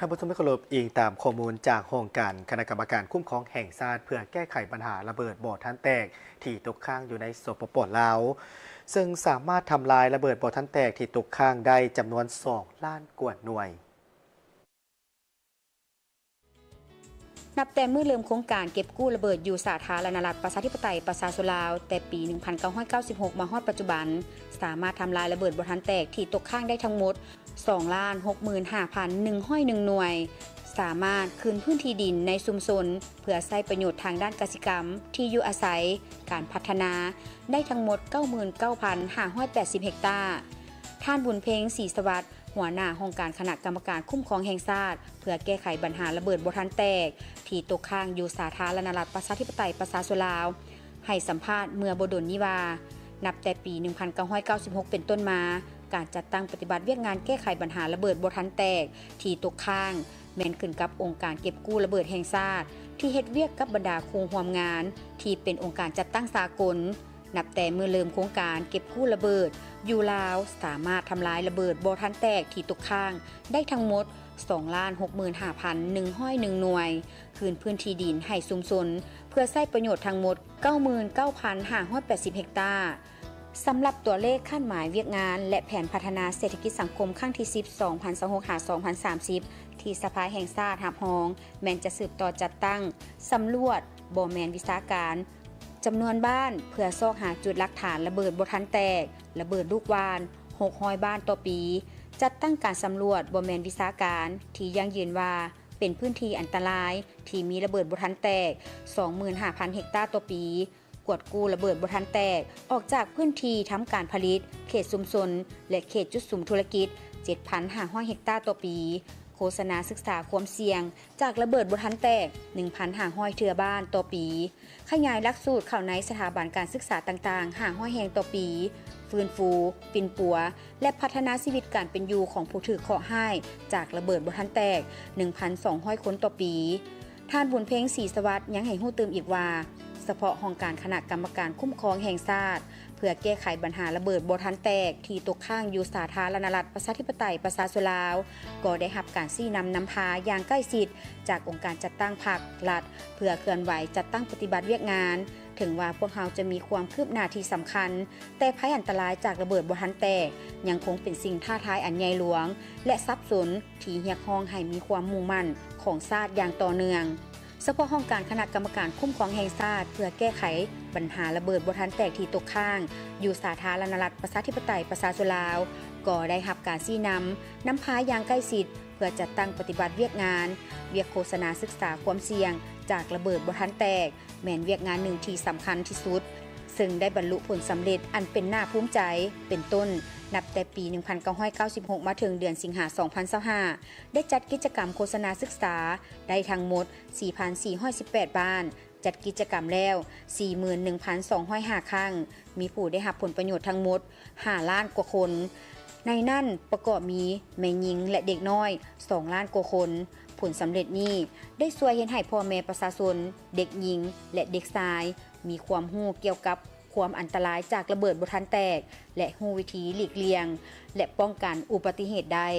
ທ່ານຜູ້ຊົມທີ່ເຄົາລົບ, ອີງຕາມຂໍ້ມູນຈາກຫ້ອງການຄະນະກຳມະການຄຸ້ມຄອງແຫ່ງຊາດ ເພື່ອແກ້ໄຂບັນຫາລະເບີດບໍ່ທັນແຕກທີ່ຕົກຄ້າງຢູ່ໃນ ສປປ ລາວ, ເຊິ່ງສາມາດທຳລາຍລະເບີດບໍ່ທັນແຕກທີ່ຕົກຄ້າງໄດ້ຈຳນວນສອງລ້ານກວ່າໜ່ວຍ. ນັບແຕ່ມື້ເລີ່ມໂຄງການເກັບກູ້ລະເບີດຢູ່ສາທາລະນະລັດ ປະຊາທິປະໄຕ ປະຊາຊົນລາວ ແຕ່ປີໜຶ່ງພັນເກົ້າຮ້ອຍເກົ້າສິບຫົກ ມາຮອດປັດຈຸບັນ, ສາມາດທຳລາຍລະເບີດບໍ່ທັນແຕກທີ່ຕົກຄ້າງໄດ້ທັງໝົດ ສອງລ້ານຫົກໝື່ນຫ້າພັນໜຶ່ງຮ້ອຍໜຶ່ງໜ່ວຍ, ສາມາດຄືນພື້ນທີ່ດິນໃນຊຸມຊົນ ເພື່ອໃຊ້ປະໂຫຍດທາງດ້ານກະສິກຳ, ທີ່ຢູ່ອາໄສ, ການພັດທະນາ ໄດ້ທັງໝົດ ເກົ້າໝື່ນເກົ້າພັນຫ້າຮ້ອຍແປດສິບເຮັກຕາ. ທ່ານ ບຸນເພັງ ສີສະຫວັດ ຫົວໜ້າຫ້ອງການຄະນະກຳມະການຄຸ້ມຄອງແຫ່ງຊາດ ເພື່ອແກ້ໄຂບັນຫາລະເບີດບໍ່ທັນແຕກ ທີ່ຕົກຄ້າງຢູ່ສາທາລະນະລັດ ປະຊາທິປະໄຕ ປະຊາຊົນລາວ ໃຫ້ສຳພາດເມື່ອບໍ່ດົນນີ້ວ່າ, ນັບແຕ່ປີໜຶ່ງພັນເກົ້າຮ້ອຍເກົ້າສິບຫົກເປັນຕົ້ນມາ, ການຈັດຕັ້ງປະຕິບັດວຽກງານແກ້ໄຂບັນຫາລະເບີດບໍ່ທັນແຕກທີ່ຕົກຄ້າງ ແມ່ນຂຶ້ນກັບອົງການເກັບກູ້ລະເບີດແຫ່ງຊາດ ທີ່ເຮັດວຽກກັບບັນດາຄູ່ຮ່ວມງານ ທີ່ເປັນອົງການຈັດຕັ້ງສາກົນ. ນັບແຕ່ມື້ເລີ່ມໂຄງການເກັບກູ້ລະເບີດຢູ່ລາວ ສາມາດທຳລາຍລະເບີດບໍ່ທັນແຕກທີ່ຕົກຄ້າງໄດ້ທັງໝົດ ສອງລ້ານຫົກໝື່ນຫ້າພັນໜຶ່ງຮ້ອຍໜຶ່ງໜ່ວຍ, ຄືນພື້ນທີ່ດິນໃຫ້ຊຸມຊົນ ເພື່ອໃຊ້ປະໂຫຍດທັງໝົດ ເກົ້າໝື່ນເກົ້າພັນຫ້າຮ້ອຍແປດສິບເຮັກຕາ. ສຳລັບຕົວເລກຄາດໝາຍວຽກງານ ແລະ ແຜນພັດທະນາເສດຖະກິດສັງຄົມຄັ້ງທີສິບ ສອງພັນຊາວຫົກ ຫາ ສອງພັນສາມສິບ ທີ່ສະພາແຫ່ງຊາດຮັບຮອງ ແມ່ນຈະສືບຕໍ່ຈັດຕັ້ງສຳຫຼວດບໍ່ແມ່ນວິຊາການ ຈຳນວນບ້ານ ເພື່ອຊອກຫາຈຸດຫຼັກຖານລະເບີດບໍ່ທັນແຕກ, ລະເບີດລູກຫວ່ານ ຫົກຮ້ອຍບ້ານຕໍ່ປີ, ຈັດຕັ້ງການສຳຫຼວດບໍ່ແມ່ນວິຊາການທີ່ຢັ້ງຢືນວ່າເປັນພື້ນທີ່ອັນຕະລາຍທີ່ມີລະເບີດບໍ່ທັນແຕກ ສອງໝື່ນຫ້າພັນເຮັກຕາຕໍ່ປີ, ກວດກູ້ລະເບີດບໍ່ທັນແຕກອອກຈາກພື້ນທີ່ທຳການຜະລິດ, ເຂດຊຸມຊົນ ແລະ ເຂດຈຸດສຸມທຸລະກິດ ເຈັດພັນຫ້າຮ້ອຍເຮັກຕາຕໍ່ປີ, ໂຄສະນາສຶກສາຄວາມສ່ຽງຈາກລະເບີດບໍ່ທັນແຕກ ໜຶ່ງພັນຫ້າຮ້ອຍເທື່ອບ້ານຕໍ່ປີ, ຂະຫຍາຍຫຼັກສູດເຂົ້າໃນສະຖາບັນການສຶກສາຕ່າງໆ ຫ້າຮ້ອຍແຫ່ງຕໍ່ປີ, ຟື້ນຟູ ປິ່ນປົວ ແລະ ພັດທະນາຊີວິດການເປັນຢູ່ຂອງຜູ້ຖືກເຄາະຮ້າຍຈາກລະເບີດບໍ່ທັນແຕກ ໜຶ່ງພັນສອງຮ້ອຍຄົນຕໍ່ປີ. ທ່ານ ບຸນເພັງ ສີສະຫວັດ ຍັງໃຫ້ຮູ້ຕື່ມອີກວ່າ, ສະເພາະຫ້ອງການຄະນະກຳມະການຄຸ້ມຄອງແຫ່ງຊາດ ເພື່ອແກ້ໄຂບັນຫາລະເບີດບໍ່ທັນແຕກທີ່ຕົກຄ້າງຢູ່ສາທາລະນະລັດ ປະຊາທິປະໄຕ ປະຊາຊົນລາວ ກໍໄດ້ຮັບການຊີ້ນຳນຳພາຢ່າງໃກ້ຊິດຈາກອົງການຈັດຕັ້ງພັກ, ລັດ ເພື່ອເຄື່ອນໄຫວຈັດຕັ້ງປະຕິບັດວຽກງານ. ເຖິງວ່າພວກເຮົາຈະມີຄວາມຄືບໜ້າທີ່ສຳຄັນ, ແຕ່ໄພອັນຕະລາຍຈາກລະເບີດບໍ່ທັນແຕກ ຍັງຄົງເປັນສິ່ງທ້າທາຍອັນໃຫຍ່ຫຼວງ ແລະ ສັບສົນ ທີ່ຮຽກຮ້ອງໃຫ້ມີຄວາມມຸ່ງໝັ້ນຂອງຊາດຢ່າງຕໍ່ເນື່ອງ. ສະເພາະຫ້ອງການຄະນະກຳມະການຄຸ້ມຄອງແຫ່ງຊາດ ເພື່ອແກ້ໄຂບັນຫາລະເບີດບໍ່ທັນແຕກທີ່ຕົກຄ້າງ ຢູ່ສາທາລະນະລັດ ປະຊາທິປະໄຕ ປະຊາຊົນລາວ ກໍໄດ້ຮັບການຊີ້ນຳ ນຳພາຢ່າງໃກ້ຊິດ ເພື່ອຈັດຕັ້ງປະຕິບັດວຽກງານ, ວຽກໂຄສະນາສຶກສາຄວາມສ່ຽງຈາກລະເບີດບໍ່ທັນແຕກ ແມ່ນວຽກງານໜຶ່ງທີ່ສຳຄັນທີ່ສຸດ, ເຊິ່ງໄດ້ບັນລຸຜົນສຳເລັດອັນເປັນໜ້າພູມໃຈ, ເປັນຕົ້ນ, ນັບແຕ່ປີໜຶ່ງພັນເກົ້າຮ້ອຍເກົ້າສິບຫົກ ມາເຖິງເດືອນສິງຫາ ສອງພັນຊາວຫ້າ ໄດ້ຈັດກິດຈະກຳໂຄສະນາສຶກສາໄດ້ທັງໝົດ ສີ່ພັນສີ່ຮ້ອຍສິບແປດບ້ານ, ຈັດກິດຈະກຳແລ້ວ ສີ່ໝື່ນໜຶ່ງພັນສອງຮ້ອຍຫ້າຄັ້ງ, ມີຜູ້ໄດ້ຮັບຜົນປະໂຫຍດທັງໝົດ ຫ້າລ້ານກວ່າຄົນ. ໃນນັ້ນປະກອບມີແມ່ຍິງ ແລະ ເດັກນ້ອຍ ສອງລ້ານກວ່າຄົນ. ຜົນສຳເລັດນີ້ໄດ້ຊ່ວຍເຮັດໃຫ້ພໍ່ແມ່ປະຊາຊົນ, ເດັກຍິງ ແລະ ເດັກຊາຍ ມີຄວາມຮູ້ກ່ຽວກັບຄວາມອັນຕະລາຍຈາກລະເບີດບໍ່ທັນແຕກ ແລະ ຮູ້ວິທີຫຼີກລ່ຽງ ແລະ ປ້ອງກັນອຸບັດຕິເຫດໄດ້.